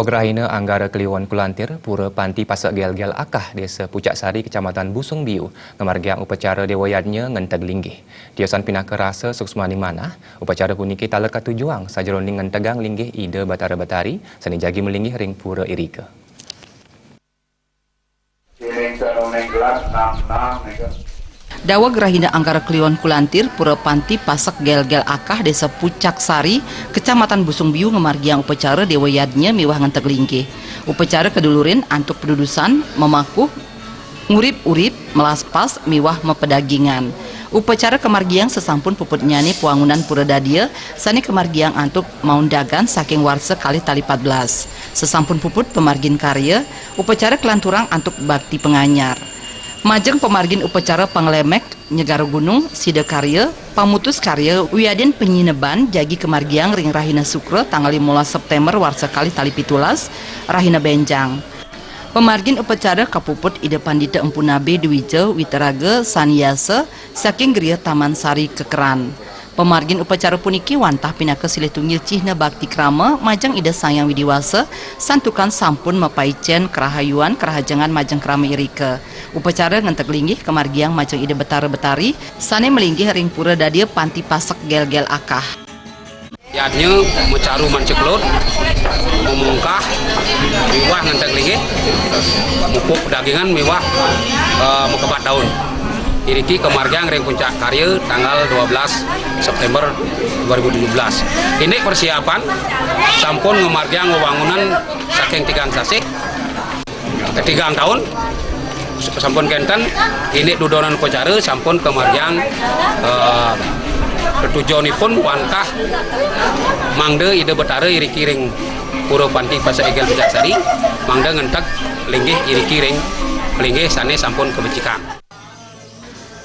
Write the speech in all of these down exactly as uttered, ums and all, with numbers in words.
Rahina Anggara Kliwon Kulantir, Pura Panti Pasek Gelgel Akah, Desa Pucak Sari, Kecamatan Busung Biu, ngamargiang upacara Dewa Yadnya ngenteg linggih. Tiosan pinaka rasa suksmaning manah, upacara puniki taler katujuang sajeroning ngentegang linggih Ida Batara Batari sane jagi malinggih ring pura irika. Daweg Rahina Anggara Kliwon Kulantir, Pura Panti Pasek Gelgel Akah, Desa Pucak Sari, Kecamatan Busung Biu, ngamargiang upacara Dewa Yadnya miwah ngenteg linggih. Upacara kadulurin antuk padudusan, mamakuh, ngurip-urip, melaspas, miwah mapedagingan. Upacara kamargiang sasampun puputnyane pawangunan pura dadia sane kamargiang antuk maundagan saking warsa kalih tali patbelas. Sasampun puput pamargin karya, upacara kalanturang antuk bakti panganyar. Majeng pamargin upacara panglemek, nyegara gunung, sida karya, pamutus karya, wiadin panyineban jagi kamargiang ring rahina Sukra tanggal limolas September warsa kalih tali pitulas, rahina benjang. Pamargin upacara kapuput Ida Pandita Empu Nabe Dwija Witaraga Sanyasa saking Griya Taman Sari Kekeran. Pamargin upacara puniki wantah pinaka silih tunggil cihna bakti krama majeng Ida Sang Hyang Widi Wasa, santukan sampun mapaicen karahayuan karahajengan majeng krama irika. Upacara ngenteg linggih kamargiang majeng Ida Betara Betari sane malinggih ring pura dadia panti pasek gelgel akah. Yadnya macaru manca kelut, mamungkah, miwah ngenteg linggih, mupuk dagingan miwah, eh, makebat daun. Iriki kamargiang ring Puncak Karya tanggal dua belas September dua ribu tujuh belas. Indik persiapan sampun ngamargiang wewangunan saking tigang sasih, tigang taun, sampun kenten, indik dudonan upacara sampun kamargiang, eh, tetujonipun wantah mangda Ida Betara iriki ring Pura Panti Pasek Egel Pucak Sari, mangda ngenteg linggih iriki ring linggih sane sampun kabecikan.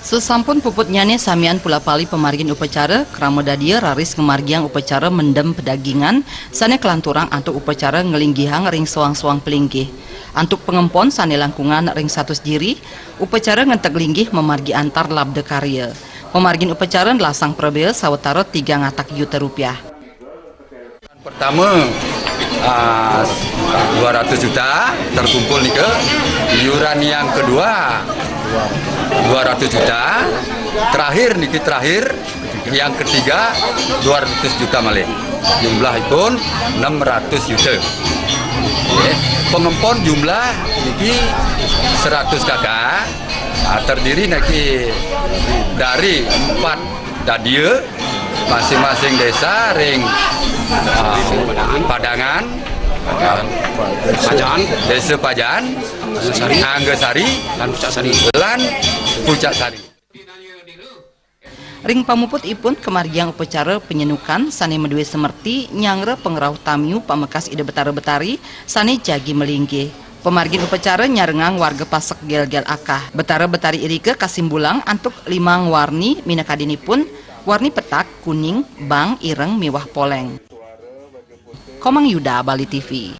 Sasampun puputnyane samian pulapali pamargin upacara, krama dadia raris ngamargiang upacara mendem pedagingan sane kalanturang antuk upacara nglinggihang ring soang-soang palinggih. Antuk pangempon sane langkungan ring satus diri, upacara ngenteg linggih mamargi antar labda karya. Pamargin upacara nlasang prabea sawatara tigang atak yuta rupiah. Pertama, ah, dua ratus juta terkumpul nika. Iuran yang kedua, dua ratus juta. Terakhir niki, terakhir, yang ketiga, dua ratus juta malih. Jumlahipun enam ratus juta. Nggih. Pengempon jumlah niki seratus kakak. Ah, terdiri niki dari empat dadia, masing-masing desa ring, ah, Padangan, Pajan, Desa Pajan, Anggasari, Anggasari, lan Pucak Sari. Lan Pucak Sari. Ring pamuputipun kamargiang upacara panyenukan sane madue semerti nyanggra pangrauh tamiu pamekas Ida Betara Betari sane jagi malinggih. Pamargin upacara nyarengang warga Pasek Gelgel Akah. Betara Betari irika kasimbulang antuk limang warni, minakadinipun warni petak, kuning, bang, ireng, miwah poleng. Komang Yuda, Bali T V.